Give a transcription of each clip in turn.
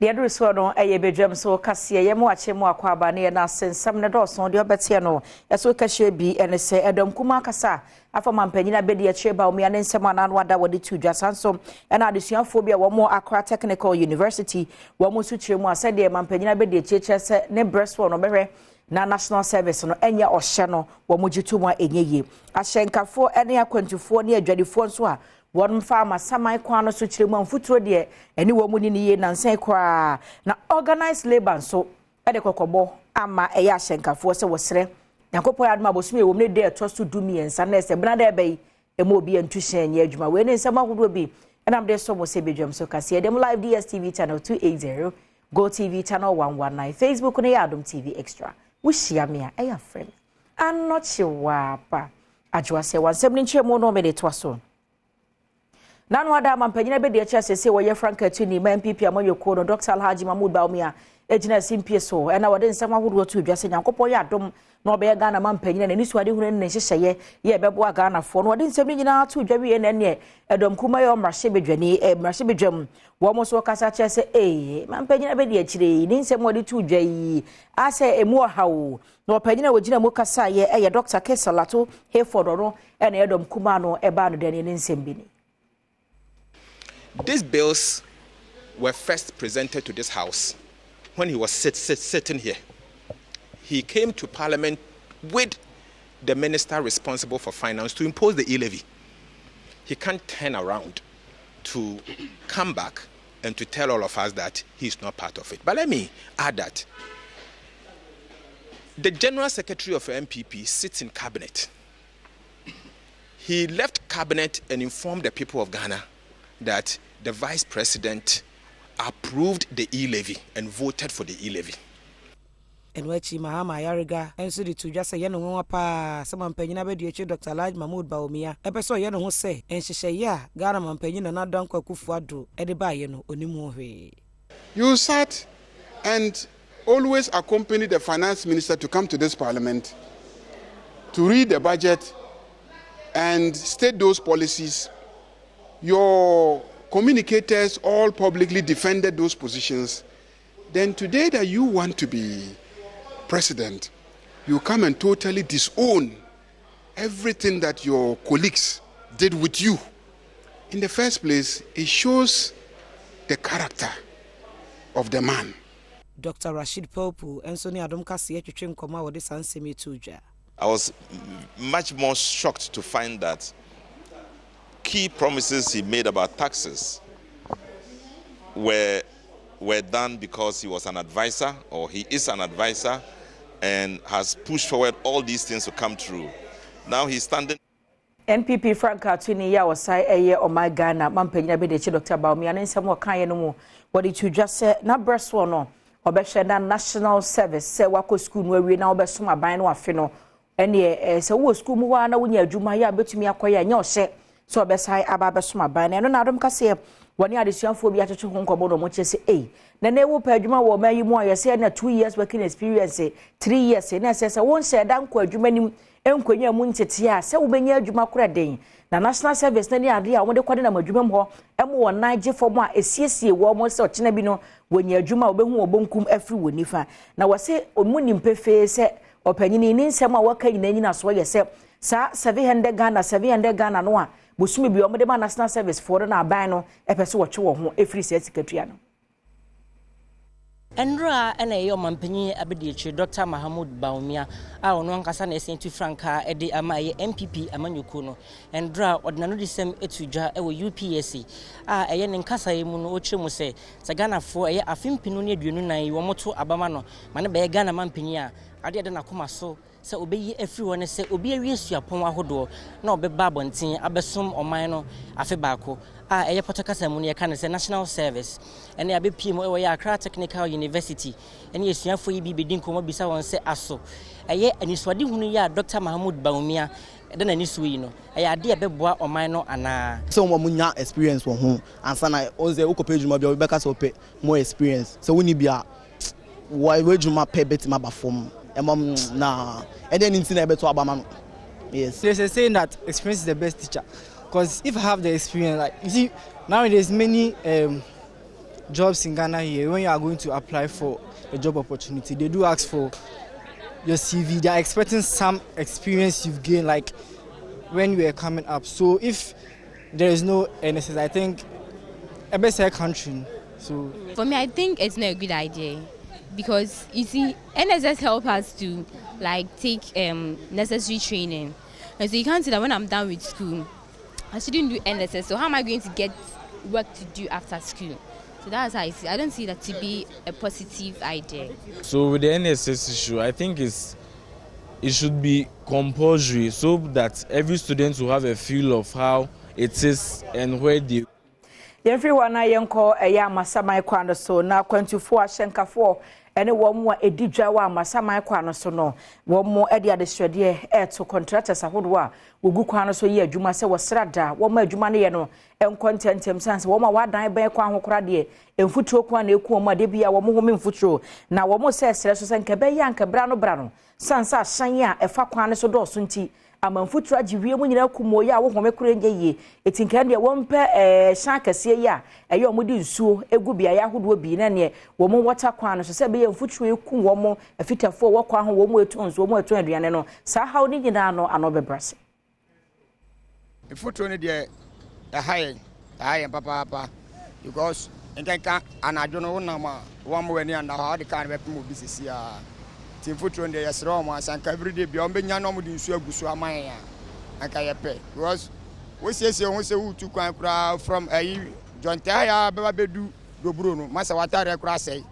Deɛ duru soɔ no ɛyɛ badwam so kaseɛ yɛ mu akyɛ mu akɔ aba ne yɛ no ase nsɛm no dɔɔso. Deɛ ɔbɛteɛ no ɛso kahyɛ bi ɛne sɛ ɛdɔm kuma kasa afa mampanyin abɛdi akyire ba omia ne nsɛm a n'ano ada wɔde to dwa. San so ɛna adesuafoɔ bi a wɔn Accra Technical University wɔn nso kyerɛ mu a, sɛdeɛ mampanyin abɛdi akyire kyerɛ sɛ ne brɛ soɔ no bɛhwɛ na national service no ɛnyɛ ɔhyɛ no, wɔn gye to mu a ɛnyɛ yie. Ahyɛnkafoɔ ne akwantufoɔ ne adwadifoɔ nso a wɔn fa amasaman kwan no so kyerɛ mu a, mfuturo deɛ ɛne wɔn mu ni ne yie nansan koraa. Na organised labour nso ɛde kɔkɔbɔ ama ɛyɛ ahyɛnkafoɔ sɛ wɔsrɛ Nyankopɔn adom abosom ɛwɔ mu ne deɛ ɛtɔ so 13 na ɛsɛ bena dɛ ɛbɛyi ɛmu obi ntu hyɛn nyɛ adwuma. Wei ne nsɛm ahodoɔ bi ɛnam de sɔ mo sɛ badwam so kaseɛ dɛm live, DSTV channel 280, Go TV channel 119, Facebook no yɛ Adom TV Extra. Wohyia me a, ɛyɛ afrɛ me Anɔkye Waapa Adwoa. Sɛ wansɛm no nkyerɛ mu no, mede toa so. Nanu ada ama mpanyin bɛdi akyi asese wɔyɛ frankaatuni ma NPP amanyɔkuo no, Dr Alhaji Mahmood Bawumia, gyina simpie so ɛna wɔde nsɛm ahodoɔ to dwa sɛ Nyankopɔn yɛ adom na ɔbɛyɛ Ghana ma mpanyin a n'ani so ade hunu ne nhyehyɛeɛ yɛ ɛbɛboa Ghanafoɔ no. Wɔde nsɛm no nyinaa to dwa wie na ɛneɛ ɛdɔm kuma yɛ ɔmmarahyɛ mmarahyɛbadwam wɔn nso kasa kyerɛ sɛ ee, ma mpanyin bɛdi akyire yi ne nsɛm wɔde to dwa yi asɛ emu ɔha o. Na ɔpanyin a wɔgyina mu kasa yɛ ɛyɛ Dr Cassiel Ato Hayford. Ɔno ɛna ɛdɔm kuma no ɛbaa no dɛn ne nsɛm bi ni. These bills were first presented to this house when he was sitting here. He came to parliament with the minister responsible for finance to impose the e-levy. He can't turn around to come back and to tell all of us that he's not part of it. But let me add that the general secretary of NPP sits in cabinet. He left cabinet and informed the people of Ghana that the vice president approved the e-levy and voted for the e-levy. Ɛno akyi, Mahama Ayariga nso de to dwa sɛ yɛ ne nwanwa paa sɛ mampanyin abɛdi akyi Dr Alhaji Mahmood Bawumia ɛpɛ sɛ ɔyɛ ne ho sɛ nhyehyɛeɛ a Ghana mampanyin Nana Dankwa Akufo Addo ɛde baeɛ no, onim ho hwee. You sat and always accompany the finance minister to come to this parliament to read the budget and state those policies. Your communicators all publicly defended those positions. Then today that you want to be president, you come and totally disown everything that your colleagues did with you. In the first place, it shows the character of the man. Dr Rashid Pelpuo nso ne Adom Kaseɛ twetwe nkɔmmɔ a wɔde saa nsɛm yi to dwa. I was much more shocked to find that key promises he made about taxes were done because he was an advisor, or he is an advisor, and has pushed forward all these things to come true. Now he's standing. NPP frankaatuni yi a wɔsan ɛyɛ ɔman Ghana mampanyin bi de akyi, Dr Bawumia, ne nsɛm wɔkaeɛ no mu, wɔde to dwa sɛ n'abrɛ soɔ no, ɔbɛhwɛ na national service, sɛ wakɔ sukuu no awie na wɔbɛsom aban no afe no, ɛneɛ sɛ wowɔ sukuu mu hɔ a na wonya adwuma yɛ a bɛtumi akɔyɛ, ɛnyɛ ɔhyɛ sɛ ɔbɛsan aba abɛsom aban no. Ɛno na Adom Kaseɛ wɔne adesuafoɔ bi atoto ho nkɔmmɔ na ɔmo kyerɛ sɛ ei, na na ewu pɛ adwuma wɔ ɔman yi mu a, yɛsɛ na 2 years working experience, 3 years, na ɛsɛ sɛ wɔnhyɛ ɛda nkɔ adwuma nim nkonnwa mu ntete a sɛ wobɛnya adwuma korɛ den. Na national service no ne adeɛ a wɔde kɔde nam adwuma mu hɔ ɛmo wɔn nan gye fam a esiesie wɔn sɛ ɔkyena bi no wɔnya adwuma a wɔbɛhu wɔn bonkum afiri wɔn nifa. Na wɔsɛ ɔmu nim pefee sɛ ɔpanyin ne nsɛm a wɔka nyinaa nyina soɔ yɛ sɛ saa 700 Ghana, 700 Ghana no a bosome bi wɔde ma national service foɔ no, na aban no ɛpɛ sɛ wɔtwe wɔn ho efiri saa sikatua no. Nnura ɛna ɛyɛ ɔmanpanyin abadiakyire Dr Mahamud Bawumia a ɔno ankasa na ɛsɛn tu frankaa ɛde ama ɛyɛ NPP amanyɔkuo no. Nnura ɔde n'ano de sɛm etu dwa ɛwɔ UPSA a ɛyɛ ne nkasa yi mu no, ɔkyerɛ mu sɛ Ghanafoɔ ɛyɛ afe 2024 yi wɔn to abama no ma ne bɛyɛ Ghana manpanyin a, adeɛ ɛda n'akoma so sɛ obɛyi afiri hɔ ne sɛ obi awie suapɔn ahodoɔ na ɔbɛba abɔnten abɛsom ɔman no afe baako, a ɛyɛ pɔtɔ kasa mu no yɛka no sɛ national service. Ɛne abɛpie mu ɛwɔ yɛ Accra Technical University ɛne asuafoɔ yi bi bɛdi nkɔmmɔ bisa wɔn sɛ aso ɛyɛ anisoadehunu yi a Dr Mahamud Bawumia ɛda n'ani so yi no, ɛyɛ adeɛ a ɛbɛboa ɔman no anaa? Sɛ wɔn nya experience wɔ ho ansa na wɔn sɛ wokɔpɛ adwuma bi a, wɔbɛka sɛ wɔpɛ more experience. Sɛ wonni bi a, wɔ adwuma pɛ bɛtumi aba fam ɛmɔ na ɛdeɛ ne nti na ɛbɛto aba ma no, yes. There's a saying that experience is the best teacher. Because if I have the experience, like you see, nowadays many Jobs in Ghana here, when you are going to apply for a job opportunity, they do ask for your CV. They are expecting some experience you've gained, like when you were coming up. So if there is no NSS, I think a better country. So for me, I think it's not a good idea because you see, NSS help us to like take necessary training, and so you can't say that when I'm done with school, I shouldn't do NSS. So how am I going to get work to do after school? So that's how I see. I don't see that to be a positive idea. So with the NSS issue, I think it should be compulsory so that every student will have a feel of how it is and where they. Yɛmfiri hɔ na yɛnkɔ ɛyɛ Amasaman kwan no so, na akwantufoɔ, ahyɛnkafoɔ ɛne wɔn a ɛdi dwa wɔ Amasaman kwan no so no, wɔn mo de adesrɛdeɛ ɛɛto contractors ahodoɔ a wɔgu kwan no so yɛ adwuma sɛ wɔsra da wɔn adwuma no yɛ no nkɔ ntɛntɛm, san sɛ wɔn a wɔadan bɛn kwan ho koraa deɛ, mfuturo kwan na eku wɔn a de bi a wɔn home mfuturo, na wɔn sɛ ɛsrɛ so sɛ nkɛbɛyɛ a nkɛbra no bra no san sɛ ahyɛn a ɛfa kwan no so dɔɔso nti ama mfuturo agye wiem nyinaa kum wɔ yi a wɔhome koro nyɛ yie. Eti nkan deɛ wɔmpɛ hyɛn akɛseɛ yi a ɛyɛ wɔn de nsuo egu beaeɛ ahodoɔ bi na neɛ wɔn wɔta kwan no so sɛ ɛbɛyɛ mfuturo eku wɔn afitafoɔ wɔ kwan ho, wɔn etu nsuo, wɔn etu aduane no, saa haw ne nyinaa no ano bɛbrɛ se. Mfuturo no deɛ, ɛha yɛn, ɛha yɛn papaapa, because nkanka anadwo no, wonam a wɔn w'ani anda hɔ a, wɔde kaa no bɛpem obi sisi a. Nti mfuturo no deɛ, yɛsrɛ wɔn asanka everyday bia wɔn bɛnya na wɔn de nsuo agu so ama yɛn a, anka yɛpɛ, because wosiesie ho sɛ wotu kwan koraa from ɛyi Jɔntɛ ha yɛ bɛba bɛdu Doburo no masa, w'ataadeɛ koraa sɛe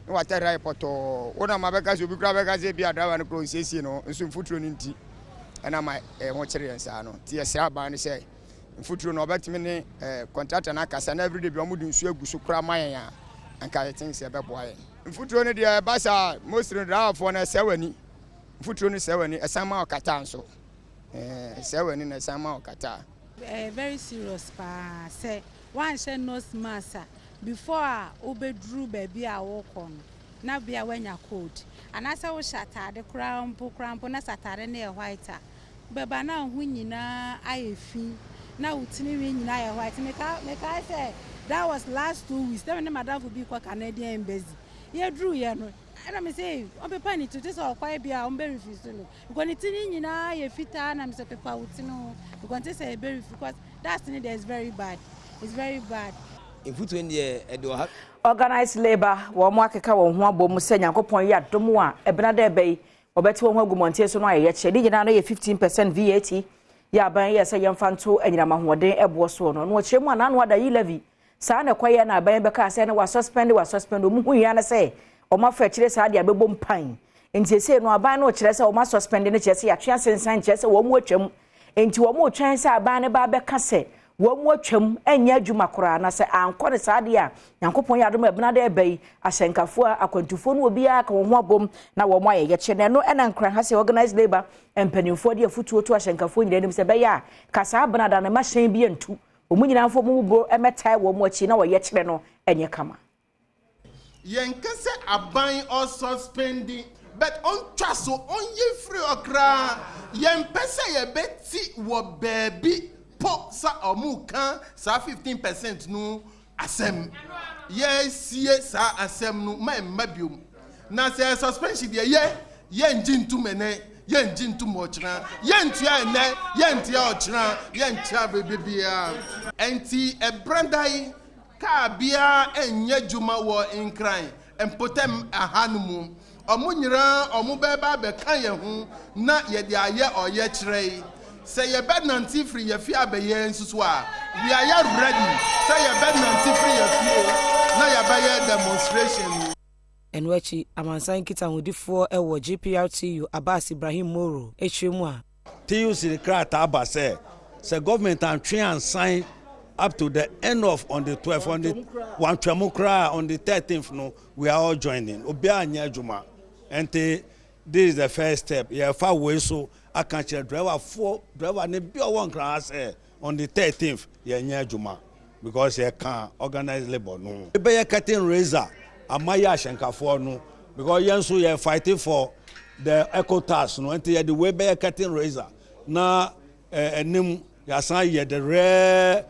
na w'ataadeɛ ayɛ pɔtɔɔ. Wonam abɛka sɛ obi koraa bɛka sɛ bi a driver no koraa onsiesie no nso, mfuturo no nti ɛna ma ɛho kyerɛ yɛn saa no. Nti yɛsrɛ aban no sɛ mfuturo no ɔbɛtumi ne contractor no akasa na everyday bi wɔn de nsuo agu so koraa ma yɛn a, anka yɛten sɛ ɛbɛboa yɛn. Mfuturo no deɛ, ɛba saa mostly no, driverfoɔ no, ɛsɛ w'ani. Mfuturo no sɛ w'ani, ɛsan ma ɔkata nso, ɛsɛ w'ani na ɛsan ma ɔkata. Ɛyɛ very serious paa sɛ woanhyɛ nose mask a, before a wobɛduru baabi a wokɔ no na bia woanya cold, anaasɛ wohyɛ atade koraa mpo na sɛ atade no yɛ white a, bɛba na wo ho nyinaa ayɛ fi na wo tirinwi nyinaa yɛ white. Mekae sɛ that was last 2 weeks na me ne madamfo bi kɔ Canadian Embassy. Yɛduru yɛ no, ɛna me sɛ ɔmpepa ne ti te sɛ ɔkwae bi a ɔmbɛ refuse no, because ne ti ne nyinaa yɛ fitaa, na me sɛ pepa wo ti no, because nte sɛ ɛbɛ refuse, because that thing there is very bad, it's very bad. Mfuturo no deɛ, ɛde ɔha. Organized labour, wɔn mo akeka wɔn ho abɔ mu sɛ Nyankopɔn yɛ adom a, ɛbena dɛ ɛbɛ yi wɔbɛte wɔn ho agu mmɔnten so no ayɛ yɛkyɛ ne nyinaa no yɛ 15% VAT yɛ aban yɛ sɛ yɛmfa nto anyinam ahoɔden ɛboɔ soɔ no. Wɔkyerɛ mu a n'ano ada yi levy saa na ɛkɔyɛ na aban bɛka sɛ ne wasuspend, wasuspend. Ɔmo hu yia no sɛ ɔmo afa akyire saa de abɛbɔ mpan. Nti ese no aban no kyerɛ sɛ ɔmo asuspend no kyerɛ sɛ yɛatwe asensan, kyerɛ sɛ wɔn mo atwam. Nti wɔn mo twɛn sɛ aban no ba bɛka sɛ wɔn mu atwam nyɛ adwuma koraa, na sɛ ankɔ ne saa deɛ a, Nyankopɔn yɛ adom ɛbena dɛ ɛbɛ yi, ahyɛnkafoɔ, akwantufoɔ no, obiara ka wɔn ho abom na wɔn ayɛ yɛkyɛ. Na ɛno ɛna Nkran ha sɛ organized labour mpanimfoɔ de afutuo to ahyɛnkafoɔ nyinaa anim sɛ ɛbɛyɛ a kasaa abena da ne ma hyɛn bi ntu wɔn nyinaa fo mu bro ɛmɛtae wɔn mu akyi na wɔyɛ kyerɛ no ɛnyɛ kama. Yɛnka sɛ aban ɔsuspend, but ɔntwa so, ɔnyɛ firi ɔkoraa. Yɛmpɛ sɛ yɛbɛti wɔ baabi po sa ɔmo ka saa 15% no asɛm. Yɛsie saa asɛm no ma mma biom, na sɛ suspension deɛ, yɛngye ntum ɛnɛ, yɛngye ntum ɔkyena, yɛntua ɛnɛ, yɛntua ɔkyena, yɛntua beebiara. Ɛnti ɛbrɛnda yi, kaa biara ɛnyɛ adwuma wɔ Nkran mpɔtam aha no mu. Ɔmo nyinaa ɔmo bɛba abɛka yɛn ho na yɛde ayɛ ɔyɛkyerɛ yi. Sɛ yɛbɛnante firi yɛ fie abɛyɛ nso so a, we are yɛ ready sɛ yɛbɛnante firi yɛ fie na yɛbɛyɛ demonstration. Ɛno akyi, amansan nkitahodifoɔ ɛwɔ GPRTU, Abbas Ibrahim Moro, akyerɛ mu a TUC krataa ba sɛ government antwe ansan up to the end of on the 12, on the wantwɛmu koraa, on the 13th no, we are all joining. Obiara nyɛ adwuma. Nti this is the first step. Yɛfa wei so aka kyerɛ driverfoɔ, driver ne bi a ɔwɔ Nkran ha sɛ on the 13th yɛnyɛ adwuma, because yɛka organized labour no. Ebɛyɛ curtain raiser ama yɛ ahyɛnkafoɔ no, because yɛn nso yɛ fighting for the eco tax no. Nti yɛde wei bɛyɛ curtain raiser na ɛnim yɛasan yɛ the rare.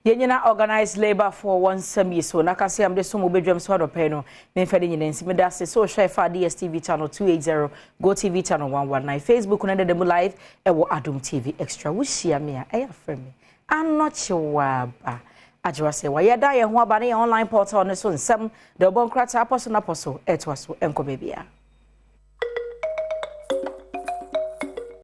Yɛnyina organized labour for wɔn nsɛm yi so na kase am de so mo bedwam so adɔpɛ no memfa de nyina nsi. Meda ase sɛ wohwɛ fa DSTV channel 280, Go TV channel 119, Facebook no deda mu live ɛwɔ Adom TV Extra. Wohyia me a, ɛyɛ afrɛ me Anɔkyewaaba Agyewa sɛ wɔyɛ da yɛn ho aba ne yɛn online portal no so nsɛm de ɔbɔ nkrataa pɔ so na pɔ so ɛtoa so. Ɛnkɔ baabiara.